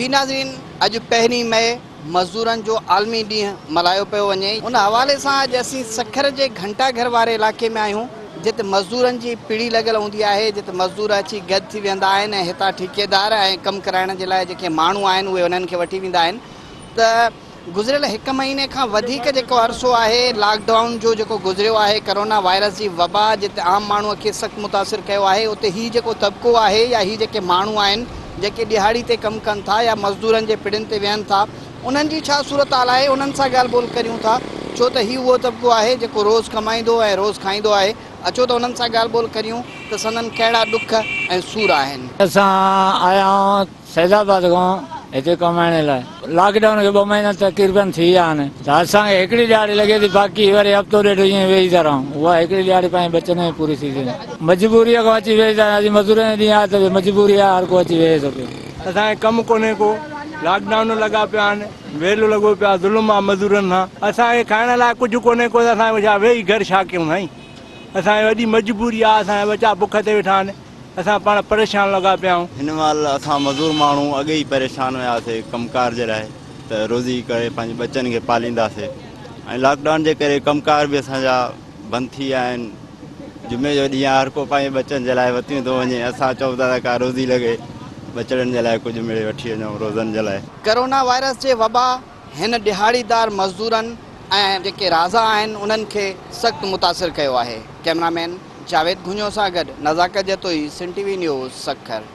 جي ناظرين اڄ پهرين مئي مزدورن جو عالمي ڏينهن ملهايو پيو وڃي ان حوالي سان اڄ اسين سکر جي گهنٽا گهر واري علائقي ۾ آهيون جت مزدورن جي پڙي لڳل هوندي آهي جت مزدور اچي گڏ ٿي ويهندا آهن ۽ هتان ٺيڪيدار ۽ ڪم ڪرائڻ جي لاء جيڪي ماڻهو آهن اهي انهن کي وٺي ويندا آهن ته گذريل هڪ مهيني کان وڌيڪ جيڪو عرصو آهي لاڪ ڊائون جو جيڪو گذريو آهي ڪرونا وائرس جي وبا جتي عام ماڻهو کي سخت متاثر ڪيو آهي اتي هي جيڪو طبقو آهي يا هي جيڪي ماڻهو آهن جيڪي ڏهاڙي تي ڪم ڪن ٿا يا مزدورن جي پڙين تي ويهن ٿا انهن جي ڇا صورتحال آهي انهن سان ڳالهه ٻولهه ڪريون ٿا ڇو ته هي اهو طبقو آهي جيڪو روز ڪمائيندو ۽ روز کائيندو آهي اچو ته انهن سان ڳالهه ٻولهه ڪريون ته سندن ڪهڙا ڏک ۽ سور آهن. اسان آيا آهيون سيد آباد کان هتي ڪمائڻ لاء لاڪ ڊائون کي ٻه مهينا تقريبن ٿي ويا آهن ته اسان کي هڪڙي ڏهاڙي لڳي ٿي باقي وري هفتو ڏيڍ ائين ويهي ٿا رهون اها هڪڙي ڏهاڙي پنهنجي ٻچن ۾ پوري ٿي ٿي وڃي مجبوريء کان اچي ويهي ٿا اڄ مزورن جو ڏينهن آهي ته مجبوري آهي هر ڪو اچي ويهي ٿو پيو. اسان کي ڪم ڪونهي ڪو لاڪ ڊائون لڳا پيا آهن ويل لڳو پيو آهي ظلم آهي مزورن سان اسان کي کائڻ لاء ڪجهه ڪونهي ڪو ته اسان ڇا ويهي گهر ڇا ڪيون سائين اسان کي وڏي مجبوري آهي اسان جا ٻچا بک تي ويٺا آهن. اسان پاڻ پريشان لڳا پيا آهيون. هن مهل اسان مزور ماڻهو اڳي ئي پريشان هياسي ڪم ڪار جي لاء ته روزي ڪري پنهنجي ٻچن کي پالينداسي ۽ لاڪ ڊائون جي ڪري ڪم ڪار به اسان جا بند ٿي ويا آهن جمعي جو ڏينهن آهي هر ڪو پنهنجي ٻچن جي لاء وتيون ٿو وڃي اسان چئون ٿا ته ڪا روزي لڳي ٻچڙن جي لاء ڪجهه مڙي وٺي وڃون روزن جي لاء. ڪرونا وائرس جي وبا هن ڏهاڙيدار مزدورن ۽ جيڪي رازا آهن انهن کي سخت متاثر ڪيو آهي. ڪئميرا مين جاويد گهنجو سان گڏ Nazakat Jatoi, Sindh T V news, Sukkur.